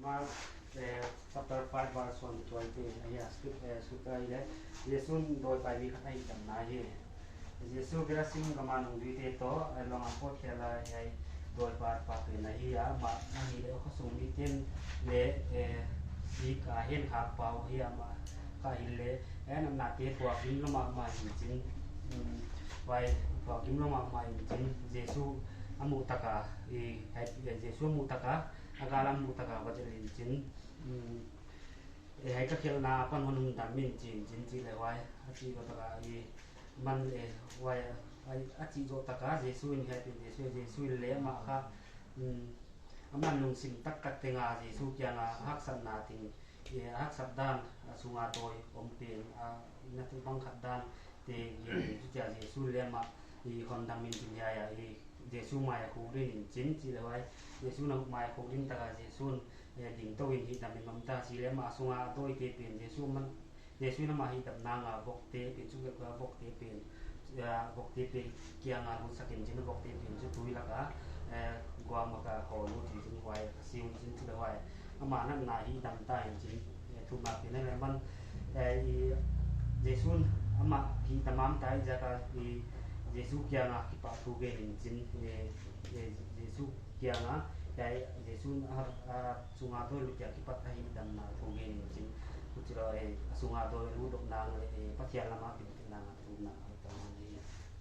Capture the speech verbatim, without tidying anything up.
Mark, eh, chapter five, verse one to twenty. Ahi a script, eh, scripture ahihleh, Jesu'n dawipa mi khat a hihdamna hi. Jesu Gerasim gam a nungzuite toh, eh, luang a pawt khia lai hiai dawipa pa pen ahi a, amah ahihleh khosung miten leh, eh, sik a henkhakpa uh ahi a, amah kha ahihleh, eh, natnate tuak gim lua mahmah in chin, mm, huai tuak gim lua mahmah in chin, Jesu a muh tak a, i, eh, Jesu a muh tak a, a gal a muh tak a va zel in chin, mm, eh, hiai ka khelhna apan hon hung dam in chin, chin chih leh huai, a chih zoh tak a i, man leh huai, a, a chih zoh tak a Jesu in hiai pen Jesu, Jesu in leh amah kha, mm, aman lungsim taktak teng a Jesu kiang a haksatna teng, eh, a haksat dan, a sung a dawi om pen, a, na tu bang khat dan te gen in, chutia Jesu leh amah i hon dam in chin hiai a i, Jesu mai a khukdin in chin chih leh huai, Jesu na mai a khukdin tak a Jesu'n, eh, ding tou in hihdam in om ta, chih leh amah a sung a dawite pen Jesu man, Jesu in amah hihdamna nga vokte pen, chu vek a vokte pen, eh, vokte pen kiang a lutsak in chin, vokte pen chu tui lak a, eh, guam a ka hawl ut in chin huai, ka si un chin chih leh huai, amah natna hihdam ta in chin, eh, thumna pen leh man, eh, i, Jesu'n amah hihdam a om ta ziak a i, Jesu kiang a kipahthu gen in chin, eh, eh, Jesu kiang a, eh, Jesu'n a, a sung a dawi lut a kipat a hihdamna thu gen in chin, huchi lou, eh, a sung a dawi lut dok nang leh, eh, Pathian lam a pil tek nang a thumna a ta nang hi.